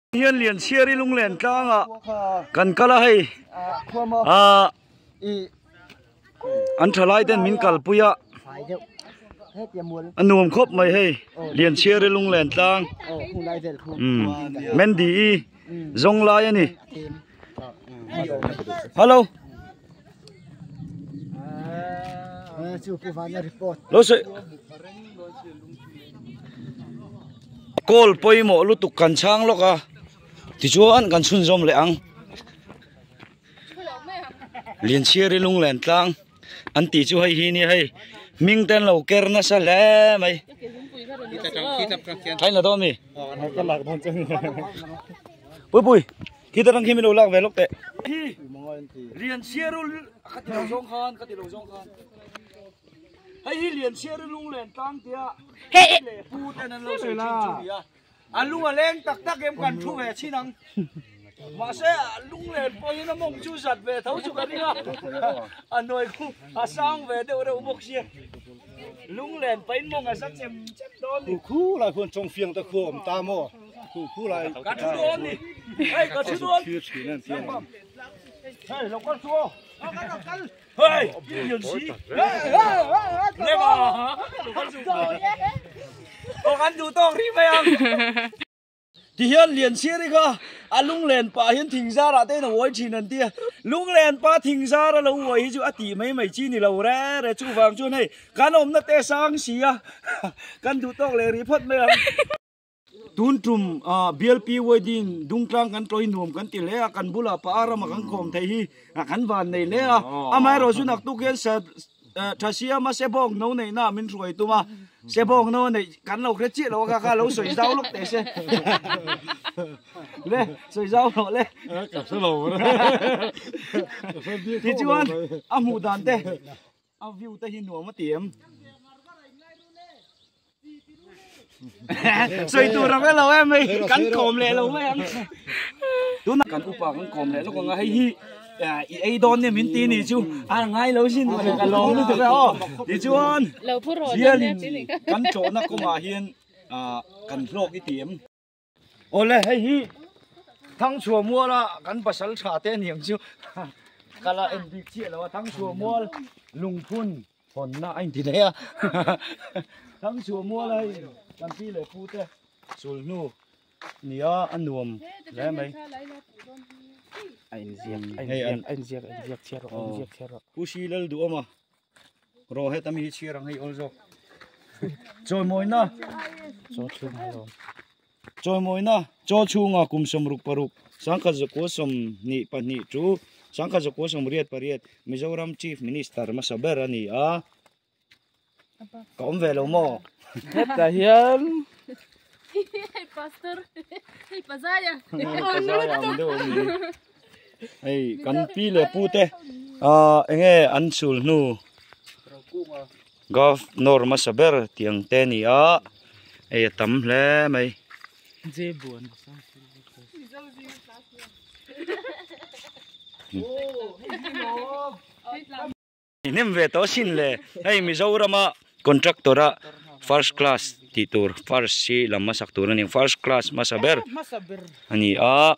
Hian Lianchhiari lunglen tlangah kan kal a hei ah an thalai ten min kalpui a a nuam khawp mai hei Lianchhiari lunglen tlang umm Mandy i zawng lai a ni hello lo sawi. Call pawimawh lutuk kan chhang lawk a tichuan kan chhunzawm leh ang Lianchhiari lunglen tlang an tih chu hei hi nia hei hming te an lo ker nasa hle mai thain la dawn mi pui pui khi ta khi mi lo lak ve lawk teh Lianchhiari ka ti lo zawng khan ka ti lo zawng khan. Hei hi Lianchhiari lunglen tlang tia leh pu ten an lo sawi thin chu ni a. A lung a leng tak tak em kan thu ve chin ang. Mahse a lunglen pawhin a mawng chu zat ve tho chu ka ring a. A hnuai khu a sang ve deuh reuh bawk sia. Lunglen pahin mawng a za chem chem dawn ni. Khu khu lai khuan chawngfiang te khu a awm ta maw? Khu khu lai. Ka thu dawn ni. Hei ka thu dawn. Hei lo kal chu aw. Hei, Ti hian Lianchhiari kha a lunglen pah hian thing zarah te in a uai thin an ti a, lunglen pa thing zar a lo uai hi chu a tih mai mai chi ni lo re re chuvang chuan hei kan awmna te sang si a kan duh tawk leh rih phawt mai ang. Tun tum BLP wedding dungtlang kan tlawih nuam kan ti hle a, kan bulah pa rama kan kawm theih hi kan van nei hle a. Amaherawh chu naktuk hian tha siama sebawng no neihna min hruai tum a, sebawng no neih kan lo hre chiah lo a kha kha lo sawi zau lawk teh se. Le sawi zau rawh le. Ka hre lo. Tichuan a hmuh dan te a view te hi nuam a ti em? Sawi tur ang elo em hei kan kawm leh lo mai ang tuna kan upa kan kawm leh lawk ang a hei hi i ei dawn nia min ti ni chu a ngai lo sin mawle ka lawm lutuk e aw tichuan bialin kan tlawhna kawngah hian kan hlawk i ti em. Awle hei hi Thangchhuah muala kan pasal tha te aniang chu kala en bik chiah lo a Thangchhuah mual lungphun hawnna a inti daih a Thangchhuah muala hei kan pi leh pu te sulhnu nia a nuam hle mai. A inziak a inziak a inziak a inziak chhiar rawh a inziak chhiar rawh. Pu Silal Duhawma. Ro heta mi hi chhiar ang hei awl zawk. Chawimawina Chaw chhung a lawm. Chawimawina chaw chhunga kum 66 1922 chu 1988 Mizoram Chief Minister hmasa ber a ni a. Ka awm ve lo maw? Hetah hian Hei pastor hei pazaya. Pazaya ang deuh a ni. Hei kan pi leh pu te ah enge an chul hnu governor hmasa ber tih ang te a ni a hei a tam hle mai. Hnem ve tawh sin le hei Mizorama contractor a first class tih tur first hi lam hmasak tur a ni first class hmasa ber a ni a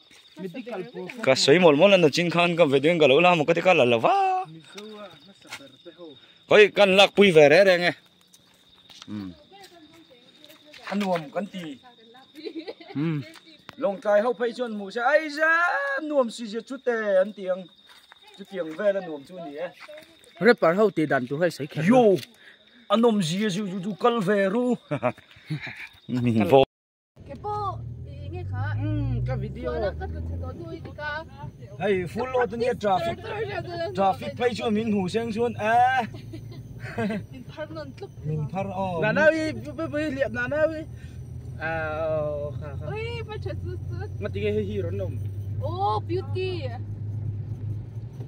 ka sawi mawlh mawlh a nachin khan ka video in ka lo la maw ka ti kha la lo va hawi kan lak pui ve reng reng e a nuam kan ti lawngtlai ho phei chuan hmuh se aiza nuam si zia chu te an ti ang. Chutiang vel a nuam chu a ni e. Rapper ho tih dan tur hi sawi kher. Yo! A nawm zia zu zu zu kal ve ru. Min vaw. Ke pawh i nge kha. Umm ka video. Ka tlu chhe tawh hnu i ti ka. Hei full load ania traffic traffic phei chuan min hmu seng chuan e. Min phar nawn tluk. Min phar aw. Nanawi pui lian nanawi. Aw kha kha. Ui pa tha su su. Ngati nge hei hi rawn awm. Oh beauty.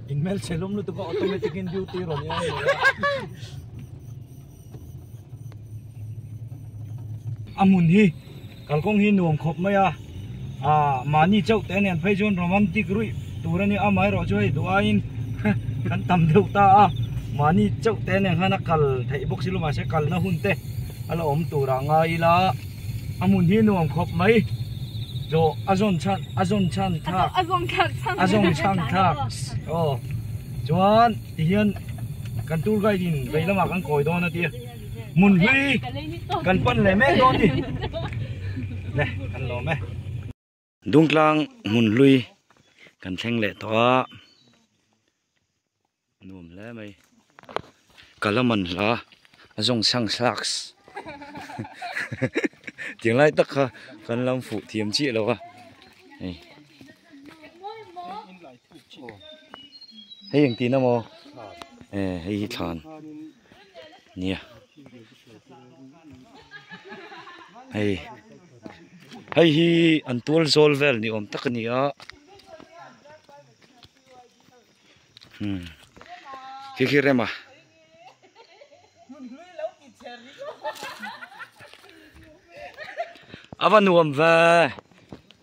In hmel chhe lum lutuk a automatic in beauty rawn i ang leh a. A hmun hi kalkawng hi nuam khawp mai a ah mahni chauh te nen phei chuan romantic ruih tur a nia amaherawh chu hei duh aiin kan tam deuh ta a mahni chauh te nen khan a kal theih bawk si lo mahse kalna hun te a la awm tur ah ngai ila a hmun hi nuam khawp mai. Zo a zawn chhan a zawn chhan thlak a zawn thlak chhan a zawn chhan thlak aw chuan tihian kan tour guide in vei lamah kan kawi dawn a tia hmun hlui kan pan leh mek dawn ni le kan lawm e. Dungtlang hmun hlui kan thleng leh tawh a nuam hle mai ka la man hla a zawng chhang thlaks tiang lai tak kha kan lam fuh thiam chiah lo a hei hei engtin emaw e hei hi thlan nia hei hei hi an tual zawl vel ni awm tak a ni a. Hmm. Khi khi rem a. Ava nuam ve.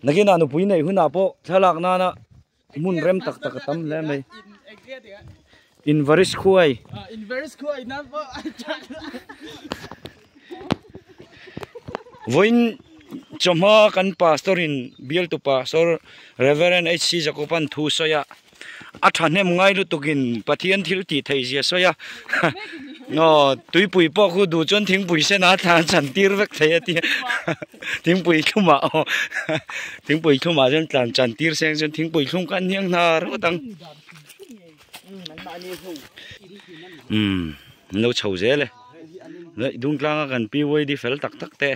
Nakin ah nupui neih hunah pawh thlalak nana hmun rem tak tak a tam hle mai. Invaris khuai. Invaris khuai nan pawh Vawiin chawhma kan pastor in bialtu pastor Reverend HC Jacob-a'n thu sawi a, a thahnem ngai lutukin Pathian thil tih theih zia sawi a, aw tuipui pawh khu duh chuan thingpui sen a thla chan tir vek thei a tia thingpui thlumah aw thingpui thlumah chuan tlan chan tir seng chuan thingpui thlum kha an hniang hna ringawt ang umm an lo chho zel e. Leh Dungtlanga kan PYD fel tak tak te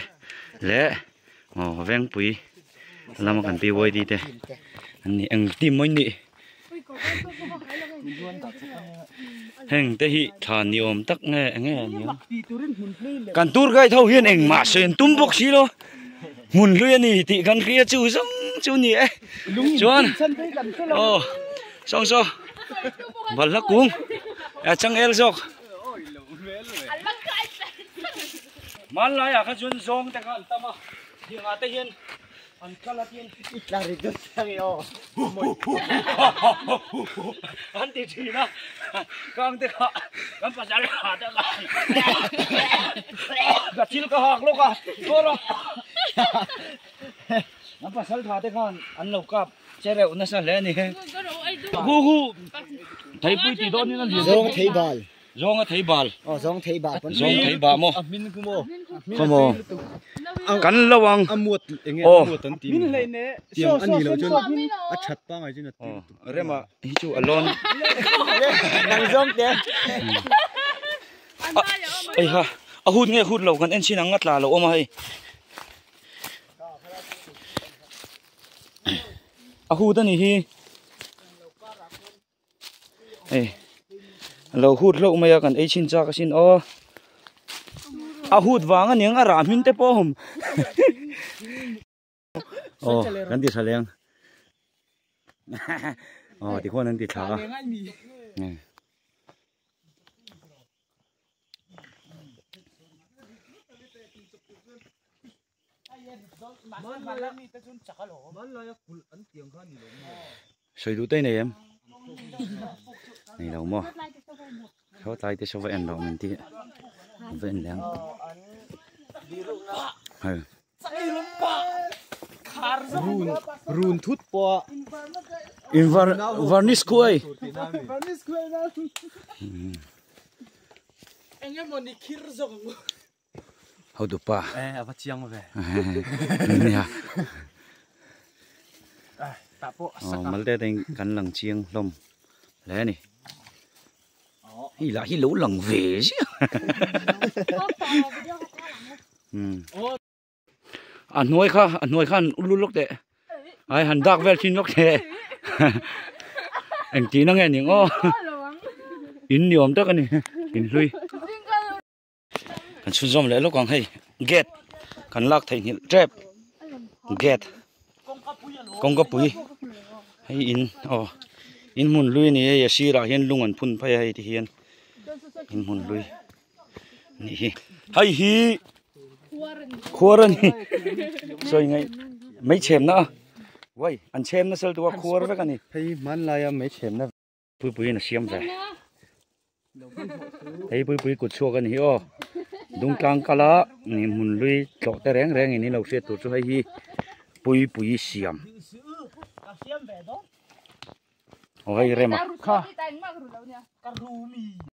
leh aw Vengpui lama kan PYD te an ni eng team maw in nih heng te hi thla ni awm tak nge eng nge an nia kan tour guide ho hian engmah sawi an tum bawk si lo hmun hlui a ni tih kan hria chu zawng chu ni e chuan aw sawng saw balhla kung a changel zawk. Hmanlaiah kha chuan zawng te kha an tam a, thingah te hian an kal a tin i tla ri deuh chiang e aw an ti thin a, kang te kha kan pasal ha te kha ka thil ka hak lawk a tawr a kan pasal tha te khan an lo kap Che reuh nasa hle a ni. Hu hu theipui tih dawn in a lian. Zawng thei bal. Zawng a thei bal. Aw zawng thei bal. Zawng thei bal maw. A hmin khu maw. Khaw maw. Kan lo ang. A muat enge a muat an ti. Min hlei ne. Tiang a ni lo chuan a that pangai chuan a ti. Rema hi chu a lawn. Nang zawng te. Ei ha a hut nge hut lo kan en chin ang a tla lo awm a hei. A hut a nih hi hei a lo hut hlauh mai a kan ei chhin chak asin aw a hut vang a niang a rah hmin te pawh a awm aw kan ti tha leng aw tikhuan an ti thla a. Sawi duh te nei em? Nei lo maw? Saw tlai te saw va en lo min ti va en leh ang. Hei. Run run thut pawh In var varnish khuai. Varnish khuai na. Engemawni khir zawk ang u. Hotupa. Eh, a va chiang ve. Nia. Ta pawh a sak a. Malte te kan lang chiang hlawm hle a ni. Hei lah hi lo lang ve ziah. A hnuai kha, a hnuai khan u lut lawk teh. Ai han dak vel thin lawk teh. Engtin ange ning aw. In ni awm tak a ni. In hlui. Kan chhunzawm leh lawk ang hei gate kan lak theihnghilh tep gate kawngka pui hei in aw in hmun hlui a ni hei a sirah hian lung an phun phei a hei ti hian in hmun hlui a nih hi hei hi khuar a ni sawi ngaih mei chhemna a uai an chhem nasa lutuk a khuar vek a ni hei hmanlaia mei chhemna. Puipuiin a siam ve. Hei puipui kut chhuak a ni hi aw. Dungtlang kala ni hmun hlui tlawh te reng reng in in lo hriat tur chu hei hi Puipuii siam. Aw hei rema.